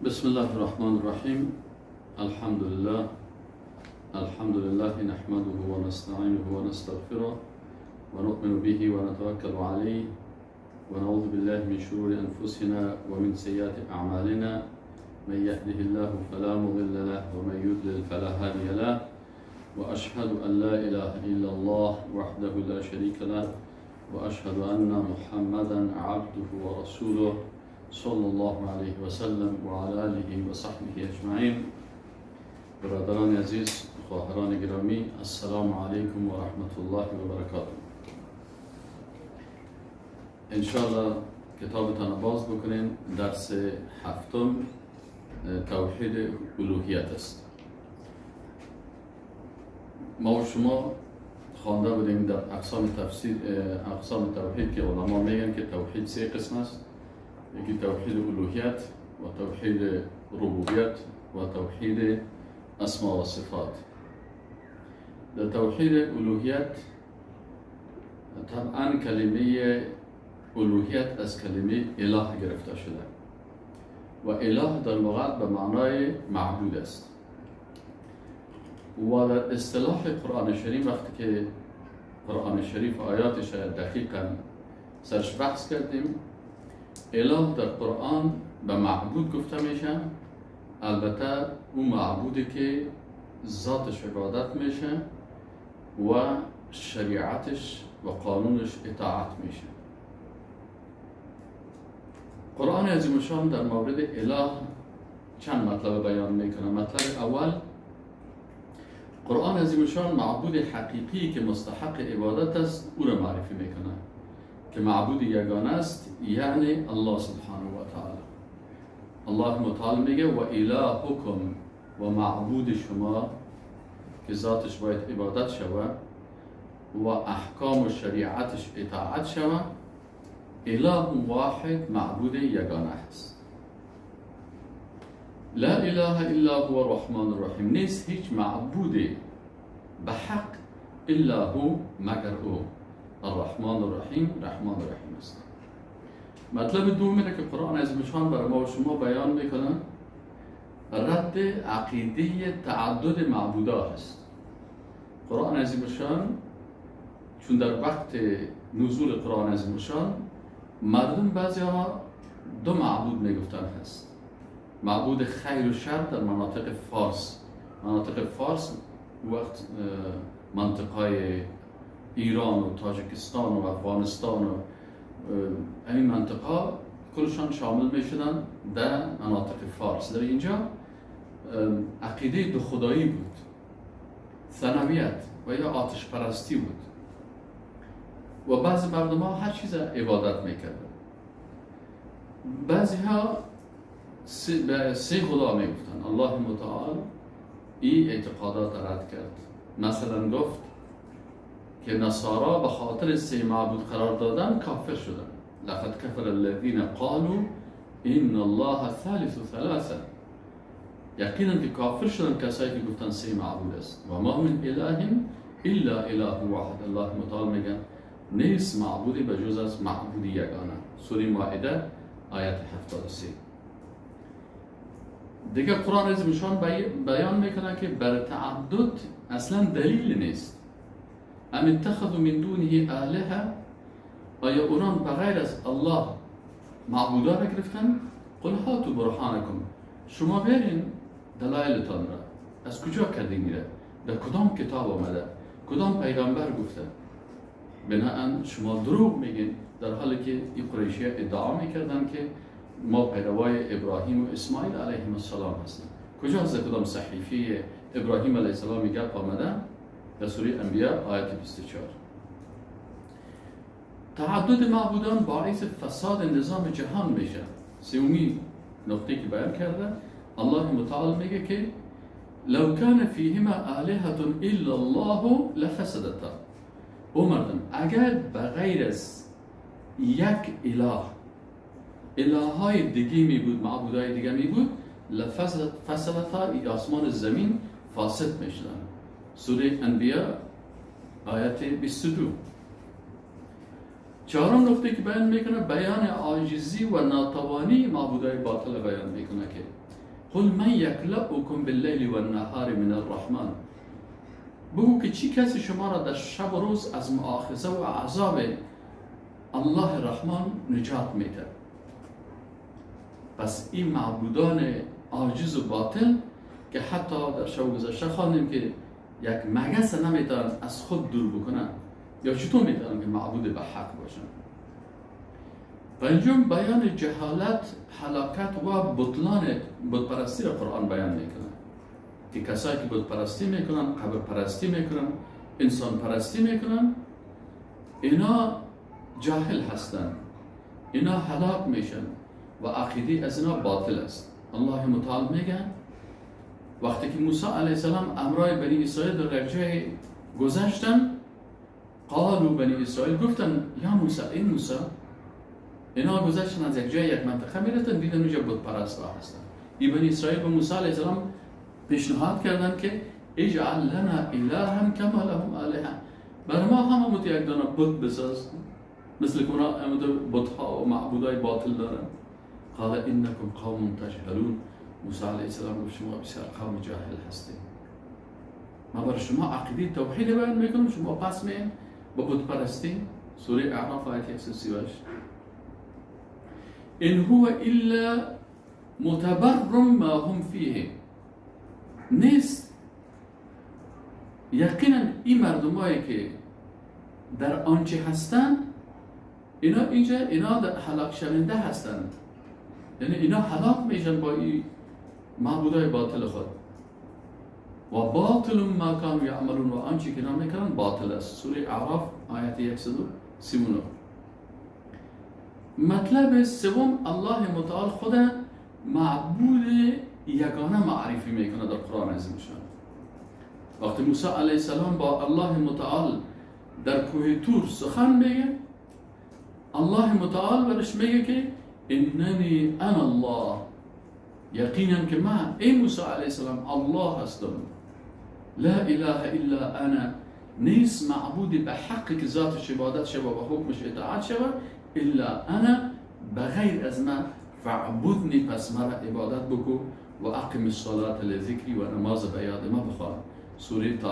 بسم الله الرحمن الرحيم. الحمد لله، الحمد لله نحمده ونستعينه ونستغفره ونؤمن به ونتوكل عليه ونعوذ بالله من شرور أنفسنا ومن سيئات أعمالنا. من يهده الله فلا مضل له ومن يضلل فلا هادي له، وأشهد أن لا إله إلا الله وحده لا شريك له وأشهد أن محمدا عبده ورسوله صلى الله عليه وسلم وعلى آله وصحبه أجمعين. برادران عزیز، خواهران گرامی، السلام علیکم و رحمت الله و برکاته. انشاءالله کتابتان باز بکنین. درس هفتم توحید الوهیت است. ما و شما خوانده بودیم در اقسام تفسیر، اقسام توحید، که علما میگن که توحید سه قسم است: یکی توحید الوهیت و توحید ربوبیت و توحید اسما و صفات. در توحید الوهیت طبعا کلمه الوهیت از کلمه اله گرفته شده و اله در لغت به معنای معبود است و در اصطلاح قرآن شریف، وقتی که قرآن شریف آیاتش دقیقا سرش بحث کردیم، اله در قرآن به معبود گفته میشه، البته اون معبودی که ذاتش عبادت میشه و شریعتش و قانونش اطاعت میشه. قرآن عظیم الشان در مورد اله چند مطلب بیان میکنه. مطلب اول، قرآن عظیم الشان معبود حقیقی که مستحق عبادت است، او را معرفی میکنه که معبود یگانه است، یعنی الله سبحانه و تعالی. الله متعال میگه و الهکم، و معبود شما که ذاتش باید عبادت شود و احکام و شریعتش اطاعت شود، اله واحد، معبود یگانه است. لا اله الا هو الرحمن الرحیم. نیست هیچ معبودی به حق الا هو، مگر او، الرحمن الرحیم، رحمان الرحیم است. مطلب دوم اینه که قرآن عظیم الشان برای ما و شما بیان میکنه، رد عقیده تعدد معبودا هست. قرآن عظیم الشان، چون در وقت نزول قرآن عظیم الشان مردم بعضی ها دو معبود میگفتن هست، معبود خیر و شر. در مناطق فارس، مناطق فارس وقت منطقه ایران و تاجیکستان و افغانستان و این منطقه کلشان شامل می شدن در مناطق فارس. در اینجا عقیده دو خدایی بود، ثنویت و یا آتش پرستی بود و بعضی مردم ها هر چیز عبادت میکردن. بعضی ها به سه خدا میگفتن. الله متعال این اعتقادات رد کرد. مثلا گفت که نصارا به خاطر سه معبود قرار دادن کافر شدن. لقد کفر الذین قالوا ان الله ثالث ثلاثه. یقینا که کافر شدن کسایی که گفتن سه معبود است. و ما من اله الا اله واحد. الله متعال میگه نیست معبودی به جز از معبودی یگانه. سوره مائده آیت 73. دیگه قرآن عظیم الشان بیان میکنه که بر تعدد اصلا دلیل نیست. ام اتخذوا من دونه آلهه، آیا اونان بغیر از الله معبودا را گرفتن؟ قل هاتوا برهانکم، شما بیارین دلایلتان را. از کجا کردین میره؟ در کدام کتاب آمده؟ کدام پیغمبر گفته؟ بناءً شما دروغ میگین، در حالی که این قریشی ادعا میکردن که ما پیروای ابراهیم و اسماعیل علیهم السلام هستیم. کجا از کدام صحیفه ابراهیم علیه السلام گپ آمده؟ در سوره انبیاء آیت 24. تعدد معبودان باعث فساد نظام جهان میشه. سومی نقطه که بیان کرده، الله متعال میگه که لو کان فیهما آلهة الا الله لفسدتا. او مردم، اگر بغیر از یک اله، اله های دیگه می بود، معبودای دیگه می بود، لفسدتا، آسمان زمین فاسد می شدن. سوره انبیاء آیت 22. چهارم نکته که بیان میکنه، بیان عاجزی و ناتوانی معبودای باطل بیان میکنه که قل من یکلؤکم باللیل والنهار من الرحمن، بگو که چی کسی شما را در شب و روز از مؤاخذه و عذاب الله رحمان نجات میده. پس این معبودان عاجز و باطل که حتی در شب گذشته خواندیم که یک مگس نمیتونن از خود دور بکنن، یا چطور میتونن که معبود به حق باشن؟ پنجم، بیان جهالت، هلاکت و بطلان بتپرستی را قرآن بیان میکنه که کسایی که بتپرستی میکنن، قبر پرستی میکنن، انسان پرستی میکنن، اینا جاهل هستند، اینا هلاک میشن و عقیده از اینا باطل است. الله متعال میگه وقتی که موسی علیه السلام امرای بنی اسرائیل در یک جای گذشتن، قالوا، بنی اسرائیل گفتن یا موسی، ای موسی. اینا گذشتن از یک جای، یک منطقه میرفتن، دیدن اونجا بت پرست هستن. ای بنی اسرائیل به موسی علیه السلام پیشنهاد کردن که اجعل لنا الها کما لهم آلهه، بر ما هم همون یک دانه بت بساز مثل که اونا همون بتها و معبودای باطل دارن. قال انکم قوم تجهلون. موسی علیه السلام گفت شما بسیار قوم جاهل هستید. ما برای شما عقیده توحید بیان میکنم، شما پس میین با بت پرستی. سوره اعراف آیت 138. ان هو الا متبر ما هم فیه. نیست، یقینا این مردمایی که در آنچه هستند، اینا اینجا اینا در هلاک شونده هستند، یعنی اینا هلاک میشن با این معبودای باطل خود. و باطل ما کانوا یعملون، و آنچه که اینا میکنن باطل است. سوره اعراف آیت 139. مطلب سوم، الله متعال خود معبود یگانه معرفی میکنه در قرآن عظیم شان. وقتی موسی علیه السلام با الله متعال در کوه طور سخن میگه، الله متعال برش میگه که اننی انا الله، یقینا که من ای موسی علیه السلام الله هستم. لا اله الا انا، نیست معبودی به حق که ذاتش عبادت شوه و حکمش اطاعت شوه، الا انا، بغیر از من، فاعبدنی، پس مرا عبادت بکو، و اقم الصلاة لذکری، و نماز به یاد ما بخوان. سوره طه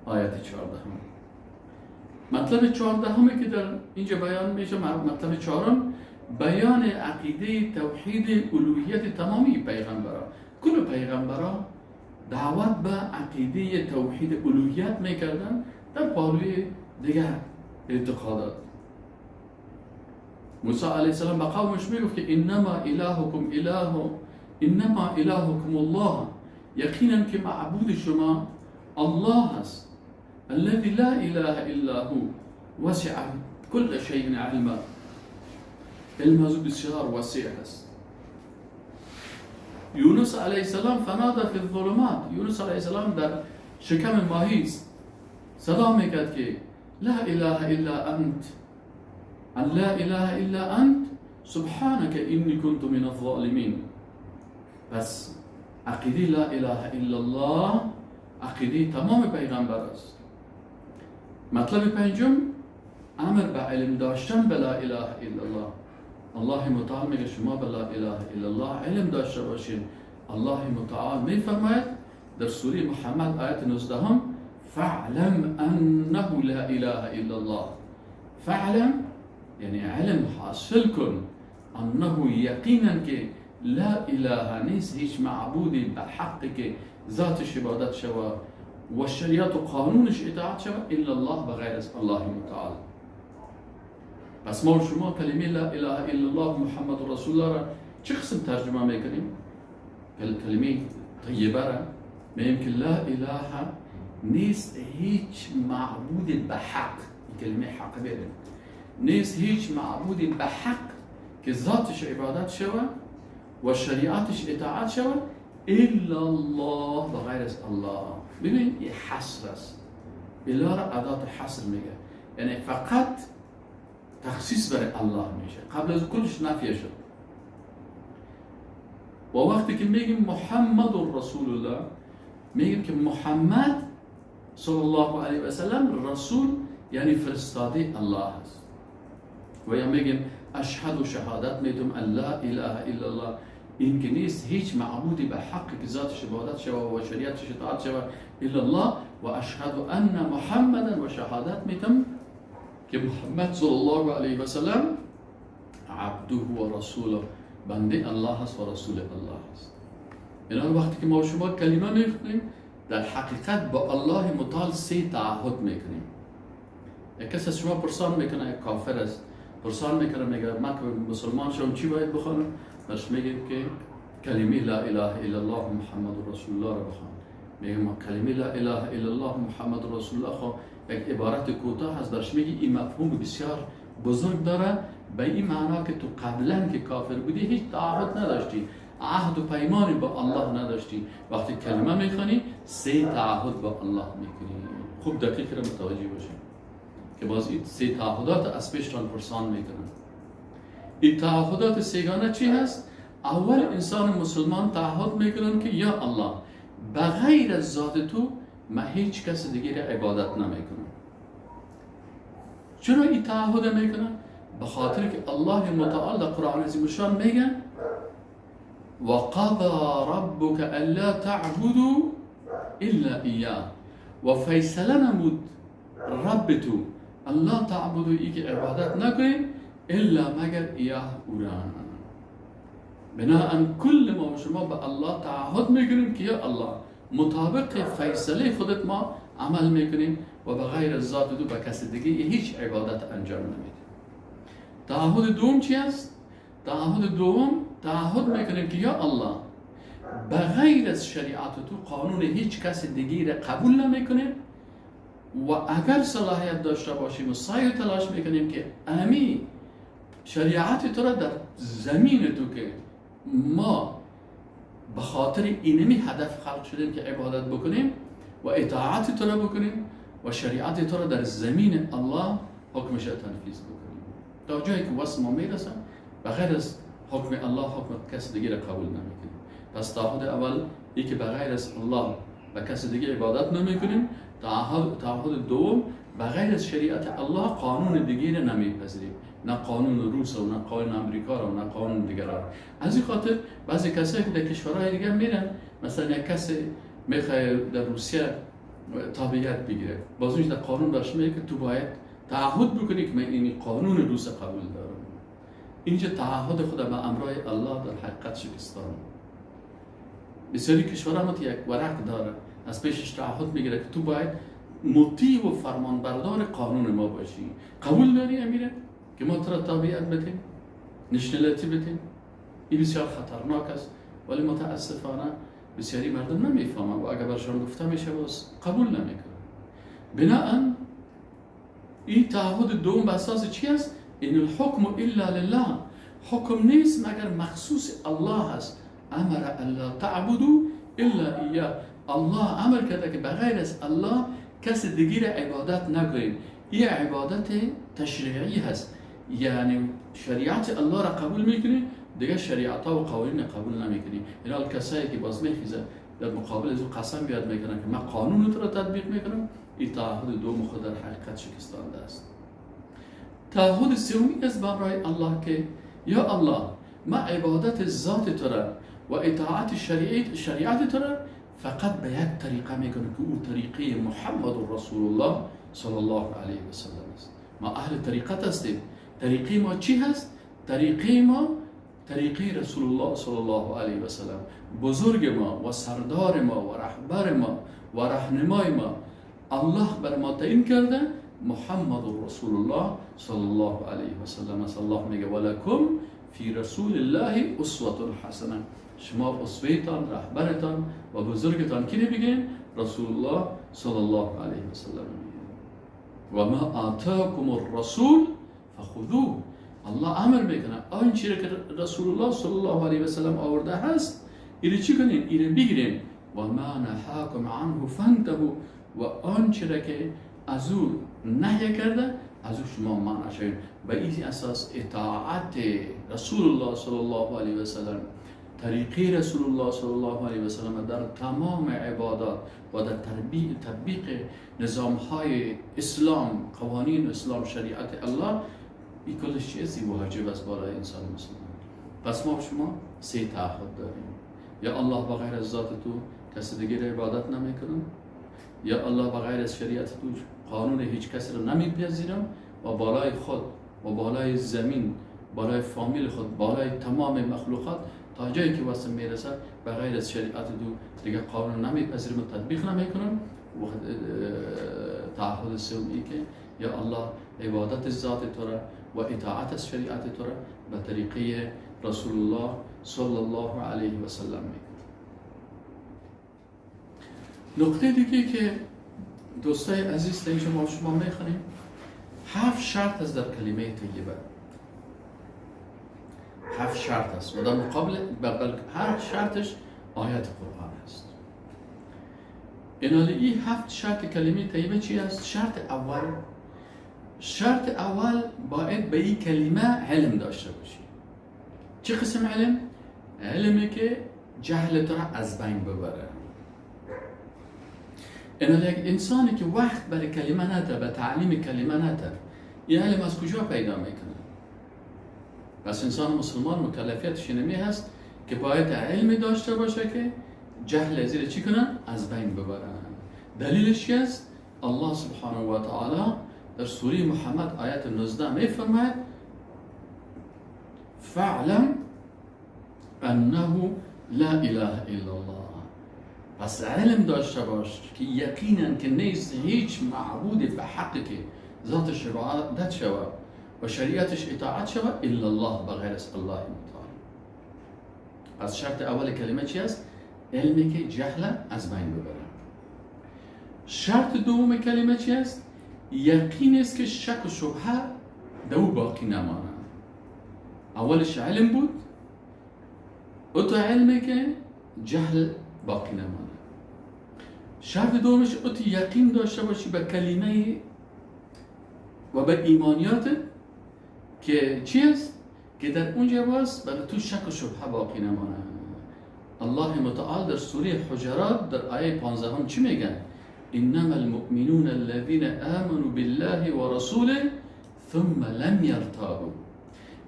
آیت 14. مطلب 14 که در اینجا بیان میشه، مطلب چهارم، بیان عقیده توحید الوهیت تمامی پیغمبران. کل پیغمبران دعوت به عقیده توحید الوهیت میکردن در پالوی دیگر اعتقادات. موسی علیه السلام به قومش میگفت که انما الهکم الله، یقینا که معبود شما الله است، الذي لا اله الا هو وسع كل شيء علما، علم از او بسیار وسیع است. یونس علیه السلام فنادی فی الظلمات، یونس علیه السلام در شکم ماهی صدا میکرد که لا اله الا انت، ان لا اله الا انت سبحانك انی كنت من الظالمین. پس عقیده لا اله الا الله عقیده تمام پیغمبر است. مطلب پنجم، امر به علم داشتن به لا اله الا الله. الله متعال میگه شما به لا اله الا الله علم داشته باشین. الله متعال میفرماید در سوره محمد آیت 19: فاعلم انه لا اله الا الله. فاعلم یعنی علم حاصل کن، انه، یقینا که، لا اله، نیست هیچ معبودی به حق که ذاتش عبادت شوه و شریعت و قانونش اطاعت شوه، الا الله، بغیر از الله متعال. پس ما و شما کلمه لا اله الا الله محمد رسول الله را چه قسم ترجمه میکنیم؟ کلمه طیبه را میگیم که لا اله، نیست هیچ معبود به حق، این کلمه حق بیاریم، نیست هیچ معبودی به حق که ذاتش عبادت شوه و شریعتش اطاعت شوه، الا الله، بغیر از الله. ببین، این حصر است. الا را ادات حصر میگه، یعنی فقط تخصیص برای الله میشه، قبل از کلش نفیه شد. و وقتی که میگیم محمد رسول الله، میگیم که محمد صلی الله علیه و سلم رسول یعنی فرستاده الله است. و یا میگیم اشهد و شهادت میدم ان لا اله الا الله، این که نیست هیچ معبودی به حق که ذاتش عبادت شوه و شریعتش اطاعت شوه الا الله، و اشهد ان محمدا و شهادت میدم که محمد صلی الله علیه و سلم عبده و رسوله، بنده الله است و رسول الله است. اینا وقتی که ما شما کلمه میخونیم در حقیقت با الله متعال سه تعهد میکنیم. یک کس از شما پرسان میکنه، یک کافر است، پرسان میکنه، میگه من که مسلمان شدم چی باید بخوانم؟ برش میگیم که کلمه لا اله الا الله محمد رسول الله رو بخوان. میگه ما کلمه لا اله الا الله محمد رسول الله خب یک عبارت کوتاه هست، برش میگه این مفهوم بسیار بزرگ داره، به این معنا که تو قبلا که کافر بودی هیچ تعهد نداشتی، عهد و پیمانی با الله نداشتی. وقتی کلمه میخوانی سه تعهد با الله میکنی. خوب دقیق را متوجه باشیم که باز این سه تعهدات از پیشتان پرسان میکنن. این تعهدات سه‌گانه چی هست؟ اول انسان مسلمان تعهد میکنن که یا الله بغیر از ذات تو من هیچ کس دیگه را عبادت نمیکنم. چرا این تعهد میکنن؟ به خاطر که الله متعال در قرآن عظیم الشان میگه و قضى ربك الا تعبدوا الا ایاه، و فیصله نمود رب تو الا تعبدوا، ای که عبادت نکنید الا مگر ایاه، او را. بناءً کل ما و شما به الله تعهد میکنیم که یا الله مطابق فیصله خودت ما عمل میکنیم و به غیر از ذات تو به کس دیگه هیچ عبادت انجام نمیدیم. تعهد دوم چی است؟ تعهد دوم تعهد میکنیم که یا الله به غیر از شریعت تو قانون هیچ کس دیگه را قبول نمیکنیم و اگر صلاحیت داشته باشیم و سعی و تلاش میکنیم که امی شریعت تو را در زمین تو که ما به خاطر اینمی هدف خلق شدیم که عبادت بکنیم و اطاعت تو را بکنیم و شریعت تو را در زمین الله حکمش تنفیذ بکنیم تا جایی که وسع ما میرسه، بغیر از حکم الله حکم کس دیگه را قبول نمیکنیم. پس تعهد اول ای که بغیر از الله به کس دیگه عبادت نمیکنیم. تعهد دوم بغیر از شریعت الله قانون دیگه را نمیپذیریم، نه قانون روس و نه قانون امریکا و نه قانون دیگر را. از این خاطر بعضی کسایی که در کشورهای دیگه میرن، مثلا یک کسی میخواد در روسیه تابعیت بگیره، باز اونجا در قانون برش میگه که تو باید تعهد بکنی که من این قانون روس قبول دارم. اینجا تعهد خود به امرای الله در حقیقت شکستان. بسیاری کشورها هم یک ورق داره، از پیشش تعهد میگیره که تو باید مطیع و فرمانبردار قانون ما باشی. قبول داری امیره که ما تو را تابعیت بدیم، nationality بدیم؟ این بسیار خطرناک است، ولی متاسفانه بسیاری مردم نمیفهمن و اگر برشان گفته میشه باز قبول نمیکنن. بناءً این تعهد دوم به اساس چی است؟ ان الحکم الا لله، حکم نیست مگر مخصوص الله است. امر الا تعبدوا الا ایاه، الله امر کرده که بغیر از الله کس دیگه را عبادت نکنیم. این عبادت تشریعی هست، یعنی شریعت الله را قبول میکنی، دیگه شریعت ها و قوانین قبول نمیکنی. اینا کسایی که باز میخیزه در مقابل از او قسم یاد میکنن که من قانون تو را تطبیق میکنم، این تعهد دوم خود در حقیقت شکستانده است. تعهد سومی است برای الله که یا الله ما عبادت ذات تو را و اطاعت شریعت تو را فقط به یک طریقه میکنم که او طریقه محمد رسول الله صلی الله علیه و سلم است. ما اهل طریقت هستیم. طریقه ما چی هست؟ طریقه ما طریقه رسول الله صلی الله علیه و سلم، بزرگ ما و سردار ما و رهبر ما و رهنمای ما الله بر ما تعیین کرده محمد رسول الله صلی الله علیه و سلم است. الله میگه ولکم فی رسول الله اسوه حسنه، شما اسوهتان، رهبرتان و بزرگتان کی بگین؟ رسول الله صلی الله علیه و سلم. و ما آتاکم الرسول فخذوه، الله امر میکنه آن چیزی که رسول الله صلی الله علیه و سلم آورده هست اینو چی کنین؟ اینو بگیرین. و ما نهاکم عنه فانتهوا، و آن چیزی که از او نهی کرده از او شما منع شوید. به این اساس اطاعت رسول الله صلی الله علیه و سلم، طریقه رسول الله صلی الله علیه و سلم در تمام عبادات و در تطبیق نظام های اسلام، قوانین اسلام، شریعت الله این کلش چیزی واجب است بالای انسان مسلمان. پس ما شما سه تعهد داریم: یا الله بغیر از ذات تو کسی دیگه را عبادت نمیکنم، یا الله بغیر از شریعت تو قانون هیچ کسی را نمیپذیرم و بالای خود و بالای زمین، بالای فامیل خود، بالای تمام مخلوقات تا جایی که واسه میرسه بغیر از شریعت تو دیگه قانون نمیپذیرم و تطبیق نمیکنم. و تعهد سوم ای که یا الله عبادت ذات تو را و اطاعت از شریعت تو را به طریقه رسول الله صلی الله علیه و سلم میکنم. نقطه دیگه که دوستای عزیز در اینجا ما شما میخوانیم، هفت شرط است در کلمه طیبه. هفت شرط است و در مقابل هر شرطش آیت قرآن است. این هفت شرط کلمه طیبه چی است؟ شرط اول باید به این کلمه علم داشته باشی. چه قسم علم؟ علمی که جهل تو را از بین ببره. این یک انسانی که وقت برای کلمه نده، به تعلیم کلمه نده، این علم از کجا پیدا میکنه؟ پس انسان مسلمان مکلفیتش اینمی هست که باید علمی داشته باشه که جهل ازی چی کنه؟ از بین ببره. دلیلش چی است؟ الله سبحانه و تعالی در سوره محمد آیت 19 میفرماید: فاعلم انه لا اله الا الله. پس علم داشته باش که یقینا که نیست هیچ معبود به حق که ذاتش عبادت شود و شریعتش اطاعت شود الا الله، بغیر از الله متعال. پس شرط اول کلمه چی است؟ علمی که جهل از بین ببره. شرط دوم کلمه چی است؟ یقین است که شک و شبهه دو باقی نمانه. اولش علم بود، او تو علمی که جهل باقی نمانه. شرط دومش او تو یقین داشته باشی به کلمه و به ایمانیات که چی است؟ که در اونجا باز برای تو شک و شبهه باقی نمانه. الله متعال در سوره حجرات در آیه 15 هم چی میگن؟ انما المؤمنون الذين آمنوا بالله ورسوله ثم لم يرتابوا.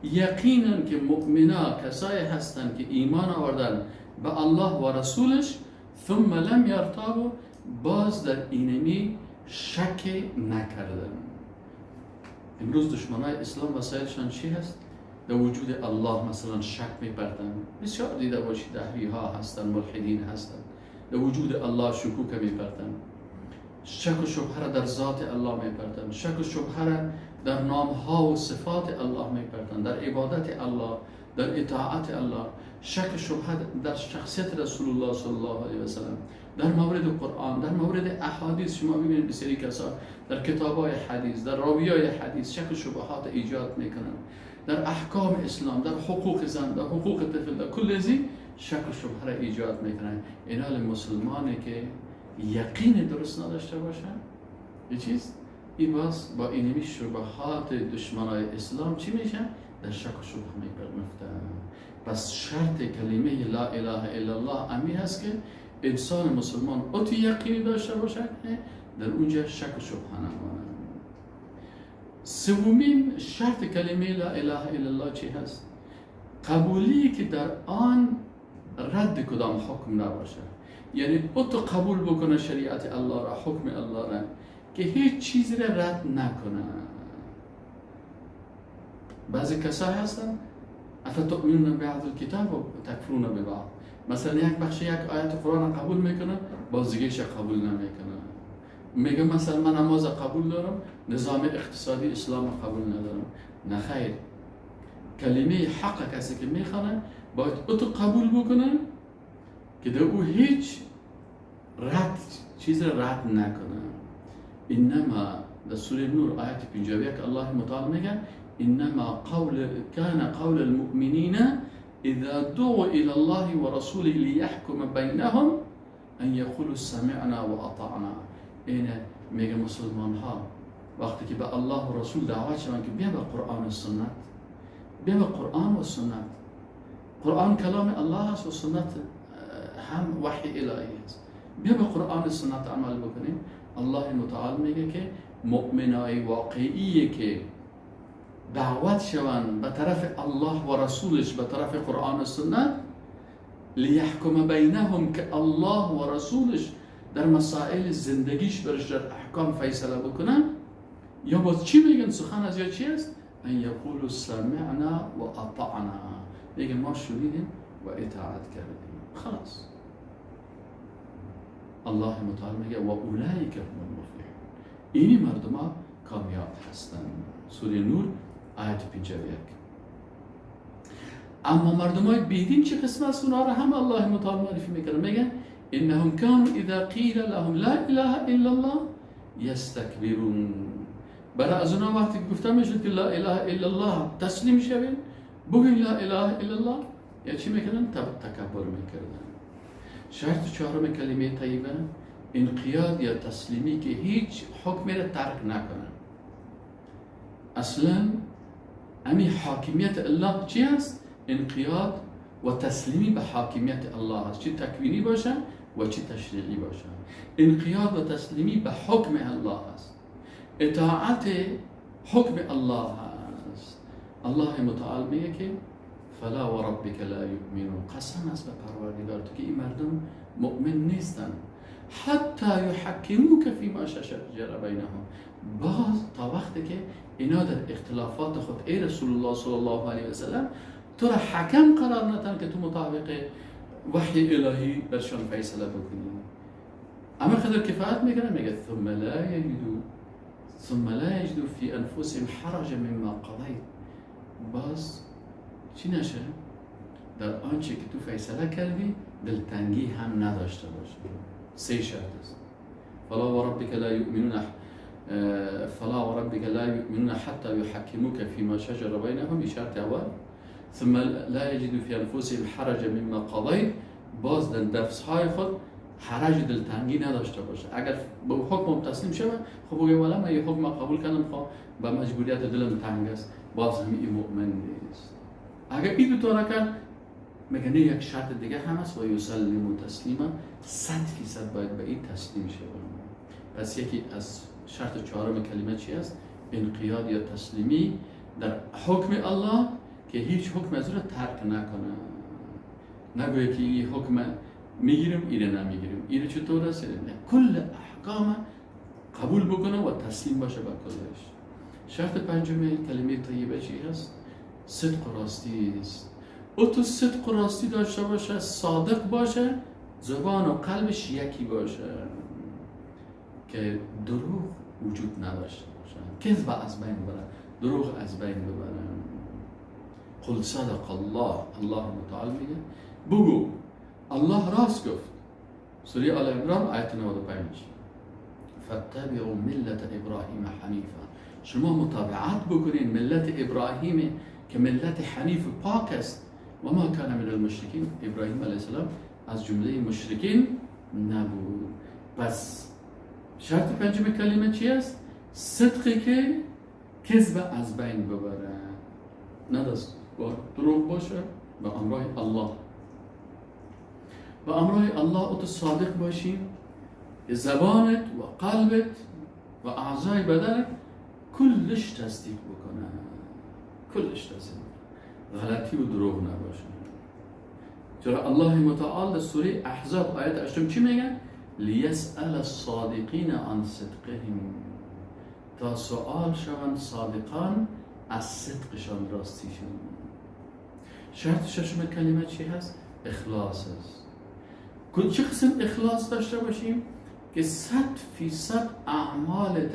یقینا که مؤمنا کسایی هستند که ایمان آوردن به الله و رسولش، ثم لم يرتابوا، باز در اینمی شک نکردن. امروز دشمنای اسلام وسایلشان چی هست؟ در وجود الله مثلا شک میپرتن. بسیار دیده باشید، دهری ها هستن، ملحدین هستن، در وجود الله شکوک میپرتن، شک و شبهه را در ذات الله میپرتن، شک و شبهه را در نام ها و صفات الله میپرتن، در عبادت الله، در اطاعت الله، شک و شبهه در شخصیت رسول الله صلی الله علیه و سلم، در مورد قرآن، در مورد احادیث. شما ببینید بسیاری کسا در کتاب های حدیث، در راوی های حدیث شک و شبهات ایجاد میکنن. در احکام اسلام، در حقوق زن، در حقوق طفل، در کل ازی شک و شبهه را ایجاد میکنن. اینا مسلمانی که یقین درست نداشته باشن، یه چیز این باز با اینمی شبهات دشمنای اسلام چی میشن؟ در شک و شبهه میفتن. پس شرط کلمه لا اله الا الله امی هست که انسان مسلمان اوتی یقینی داشته باشه که در اونجا شک و شبهه نمانه. سومین شرط کلمه لا اله الا الله چی هست؟ قبولی که در آن رد کدام حکم نباشه. یعنی او تو قبول بکنه شریعت الله را، حکم الله را، که هیچ چیزی را رد نکنه. بعضی کسا هستن افتؤمنون ببعض الکتاب و تکفرون ببعض. مثلا یک بخش یک آیت قرآن قبول میکنه، باز دیگهش قبول نمیکنه. میگه مثلا من نماز قبول دارم، نظام اقتصادی اسلام قبول ندارم. نه خیر، کلمه حق کسی که میخوانه باید او تو قبول بکنه که در او هیچ رد چیز را رد نکنه. انما در سوره نور آیت 51 الله متعال میگه: انما قول كان قول المؤمنين اذا دعوا الى الله ورسوله ليحكم بينهم ان يقولوا سمعنا واطعنا. اینه میگه مسلمان ها وقتی که به الله و رسول دعوت شوند که بیا به قرآن و سنت، بیا به قرآن و سنت. قرآن کلام الله است و سنت هم وحی الهی است. بیا به قرآن و سنت عمل بکنیم. الله متعال میگه که مؤمنای واقعی که دعوت شوند به طرف الله و رسولش، به طرف قرآن و سنت، لیحکم بینهم، که الله و رسولش در مسائل زندگیش برش در احکام فیصله بکنن، یا باز چی میگن؟ سخن از یا چی است؟ ان یقولوا سمعنا و اطعنا، میگن ما شنیدیم و اطاعت کردیم. خلاص الله متعال میگه و اولئک هم المفلحون، اینی مردم ها کامیاب هستند. سوره نور آیت 51. اما مردم های بیدین چه قسم است؟ اونها را هم الله متعال معرفی میکنه، میگه انهم كانوا اذا قیل لهم لا اله الا الله یستکبرون. برای از اونها وقتی گفته میشد که لا اله الا الله تسلیم شوین، بگوین لا اله الا الله، یا چی میکردن؟ تکبر میکردن. شرط چهارم کلمه طیبه انقیاد یا تسلیمی که هیچ حکمی را ترک نکنن. اصلا امی حاکمیت الله چی است؟ انقیاد و تسلیمی به حاکمیت الله است، چی تکوینی باشه و چی تشریعی باشه. انقیاد و تسلیمی به حکم الله است، اطاعت حکم الله است. الله متعال میگه که فلا و ربک لا یؤمنون، قسم است به پروردگار تو که این مردم مؤمن نیستن، حتی یحکموک فیما شجر بینهم، باز تا وقتی که اینا در اختلافات خود ای رسول الله صلی الله علیه و سلم تو را حکم قرار ندن که تو مطابق وحی الهی برشان فیصله بکنی. اما قدر کفایت میکنه، میگه ثم لا یجدوا فی انفسهم حرجا مما قضیت. باز چی نشه؟ در آنچه که تو فیصله کردی دلتنگی هم نداشته باشه. سه شرط است. فلا وربك لا يؤمنون حتى يحكموك فيما شجر بينهم، شرط اول. ثم لا يجدوا في انفسهم حرجا مما قضيت، باز در نفس های خود حرج دلتنگی نداشته باشه. اگر به حکم تسلیم شوه، خب بگه والا من یه حکم قبول کردم، خب به مجبوریت دلم تنگ است، باز هم این مؤمن نیست. اگر این دو تا را کرد، میگه نه، یک شرط دیگه هم هست، و یسلموا تسلیما، 100% باید به این تسلیم شود. پس یکی از شرط چهارم کلمه چی است؟ انقیاد یا تسلیمی در حکم الله که هیچ حکم از او را ترک نکنه، نگویه که این حکم میگیریم، اینه نمیگیریم، اینه چطور است، اینه نه. کل احکام قبول بکنه و تسلیم باشه به کلش. شرط پنجم کلمه طیبه چی هست؟ صدق و راستی است. او تو صدق و راستی داشته باشه، صادق باشه، زبان و قلبش یکی باشه که دروغ وجود نداشته باشه، کذب از بین ببره، دروغ از بین ببره. قل صدق الله، الله متعال میگه بگو الله راست گفت. سوره آل عمران آیت 95. فاتبعوا ملت ابراهیم حنیفا، شما متابعت بکنین ملت ابراهیم که ملت حنیف پاک است. و ما کان من المشرکین، ابراهیم علیه السلام از جمله مشرکین نبود. پس شرط پنجم کلمه چی است؟ صدقی که کذب از بین ببره، نه دست با دروغ باشه. به امرای الله، به امرای الله تو صادق باشیم، زبانت و قلبت و اعضای بدنت کلش تصدیق بکنه، کلش تصدیق بکنه، غلطی و دروغ نباشه. چرا الله متعال در سوره احزاب آیت 8 چی میگه؟ لیسأل الصادقین عن صدقهم، تا سوال شوند صادقان از صدقشان، راستیشان. شرط ششم کلمه چی هست؟ اخلاص است. چه قسم اخلاص داشته باشیم؟ که 100% اعمال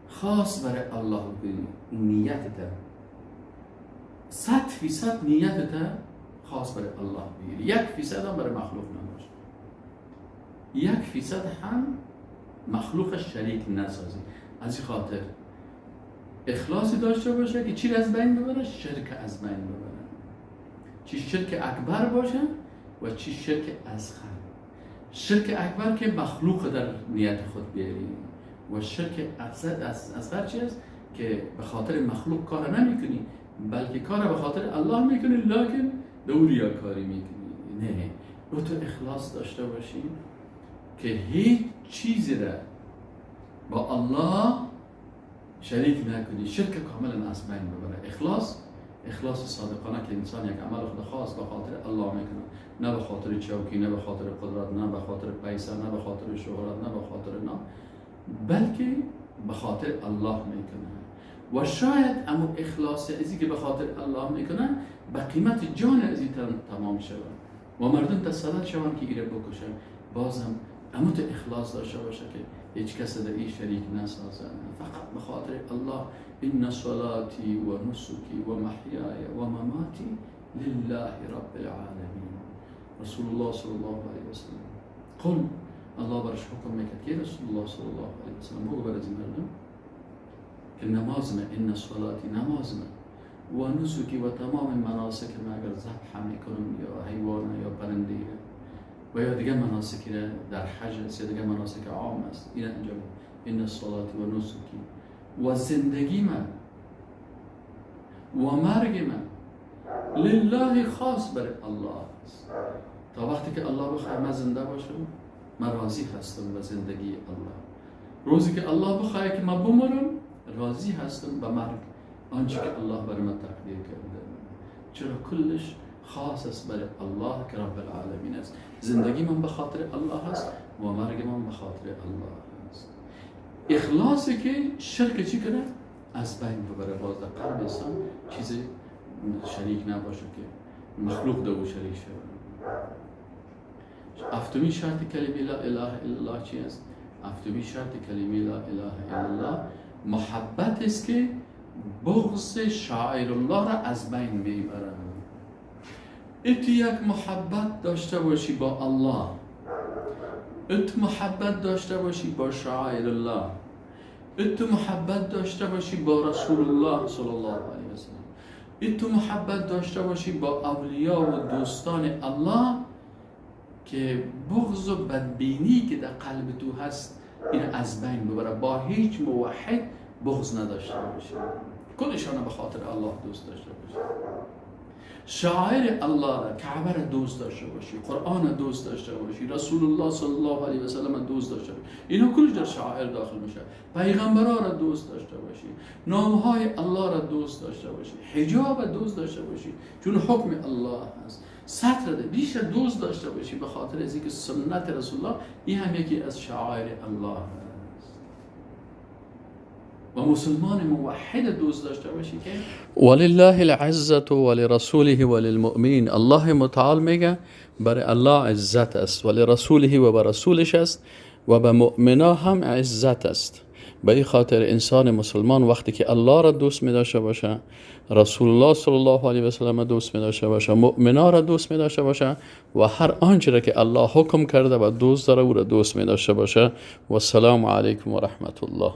خاص برای الله بکنی. نیت 100% نیت خاص برای الله بگیری، 1% هم برای مخلوق نباشه، 1% هم مخلوق شریک نسازی. از این خاطر اخلاصی داشته باشه که چی از بین ببره؟ شرک از بین ببره، چی شرک اکبر باشه و چی شرک اصغر. شرک اکبر که مخلوق در نیت خود بیاری و شرک اصغر چی است؟ که به خاطر مخلوق کار نمیکنی، بلکه کار به خاطر الله میکنی، لکن دو ریاکاری میکنی. نه، رو تو اخلاص داشته باشی که هیچ چیزی را با الله شریک نکنی، شرک کاملا از بین ببره. اخلاص، اخلاص صادقانه که انسان یک عمل خود خاص به خاطر الله میکنه، نه به خاطر چوکی، نه به خاطر قدرت، نه به خاطر پیسه، نه به خاطر شهرت، نه به خاطر نه، بلکه به خاطر الله میکنه. و شاید امو اخلاص ازی که به خاطر الله میکنه به قیمت جان ازی تمام شود و مردم تسلط شوند که ایره بکشن، بازم امو تو اخلاص داشته باشه که هیچ کس در این شریک نسازن، فقط به خاطر الله. ان صلاتي و نسکی و محیای و مماتی لله رب العالمین. رسول الله صلی الله علیه و سلم قل، الله برش حکم میکرد که رسول الله صلی الله علیه و سلم بگو بر از این مردم که نماز من، ان صلاتي نماز من و نسکی و تمام مناسک من، اگر ذبح میکنم یا حیوان یا پرنده و یا دیگه مناسکی در حج است یا دیگه مناسک عام است، این انجام. ان صلاتي و نسکی و زندگی من و مرگ من لله خاص برای الله است. تا وقتی که الله بخواد من زنده باشم، من راضی هستم به زندگی الله. روزی که الله بخواد که من بمرم، راضی هستم به مرگ آنچه که الله برای من تقدیر کرده. چرا کلش خاص است برای الله که رب العالمین است. زندگی من به خاطر الله است و مرگ من به خاطر الله است. اخلاصی که شرک چی کنه؟ از بین ببره. باز در قلب انسان چیز شریک نباشه که مخلوق دو شریک شود. هفتمین شرط کلمه لا اله الا الله چی است؟ هفتمین شرط کلمه لا اله الا الله محبت است که بغض شعائر الله را از بین میبره. ات یک محبت داشته باشی با الله، ات محبت داشته باشی با شعائر الله، ات محبت داشته باشی با رسول الله صلی الله علیه و سلم، ات محبت داشته باشی با اولیا و دوستان الله که بغض و بدبینی که در قلب تو هست این از بین ببره. با هیچ موحد بغض نداشته باشی، کلشان به خاطر الله دوست داشته باشی. شعائر الله را، کعبه را دوست داشته باشی، قرآن را دوست داشته باشی، رسول الله صلی الله علیه و سلم دوست داشته باشی، اینا کلش در شعائر داخل میشه. پیغمبرا را دوست داشته باشی، نامهای الله را دوست داشته باشی، حجاب را دوست داشته باشی چون حکم الله هست، ستر را بیش دوست داشته باشی به خاطر از اینکه سنت رسول الله این هم یکی از شعائر الله است. و مسلمان موحد دوست داشته باشی که ولله العزة ولرسوله وللمؤمنین. الله متعال میگه برای الله عزت است، ولرسوله و بر رسولش است و به مؤمنا هم عزت است. به این خاطر انسان مسلمان وقتی که الله را دوست می داشته باشه، رسول الله صلی الله علیه و سلم دوست می داشته باشه، مؤمنا را دوست می داشته باشه و هر آنچه را که الله حکم کرده و دوست داره او را دوست می داشته باشه. و السلام علیکم و رحمت الله.